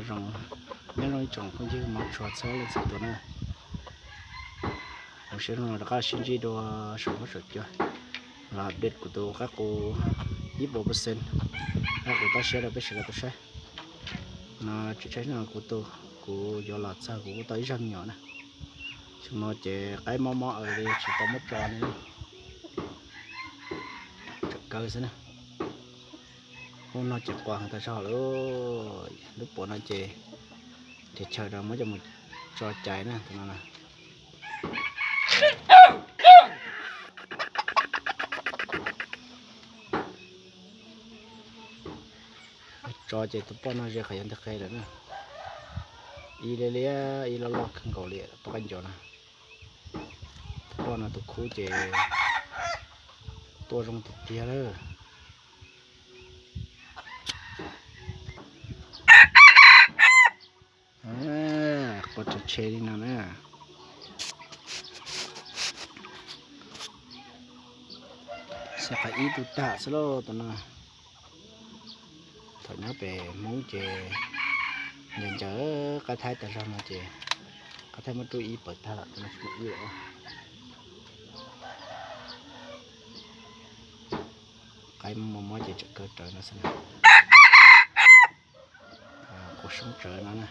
Zoo, nyob zoo ib tsoom phooj ywg Hmoob tshua txhua leej txhua tus na. Zoo siab zoo rov qab sib ntsib dua saum huab saum cua. Los update kuv tus qaib qus ib puas percent, qaib qus toj siab rau peb sawv daws tau saib. No tsis tshaib no kuv tus, kuv yuav los txog kuv kuj tau ib zag me nyuam na. Xyoo no ces qaib mob mob aws li tsis tau muab tso li, tseem kaw xwb na. Hnub no ces quas heev tas zog lawm, lub puav no ces, ces chaw no muab coj mus tso cais na tus no na. Tso ces tus poj no ze qhov yog ntawd qe lawm na. Ib liab liab ib loj loj kawg nkaus li poj qaib ncaws no. Tus poj no tus khub ces tuaj zoo tiag tiag lawm. Quas rhe rhe li no na. Xav qhov ib tug tag xwb lauj tus no. Thaum nyob pem Hmoob ces ncaws ncaws qaib thaib tas zog no ces qaib thaib muab rub ib pawg tag lawm, tus no tsis muaj ib lawm. Qaib mob mob ces tseem kaw raws no xwb na. Quas soob tsawv no na.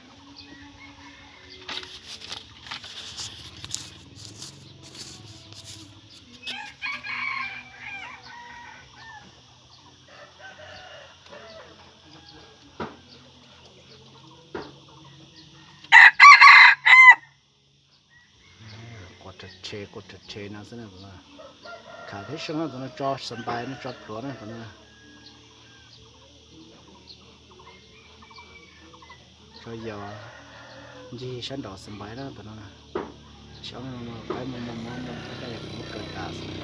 Quas rhe rhe, quas rhe rhe no xwb na. Khav thiab seej no tus no tso xas npais no tso pluav na tus no. Tso yos ncig sab nraum xas npais na tus no. Xyov no qaib mob mob mob mob tab yog kuv muab kaw tas xwb.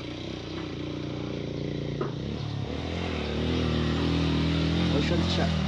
Ua ib suab ntxiv saib.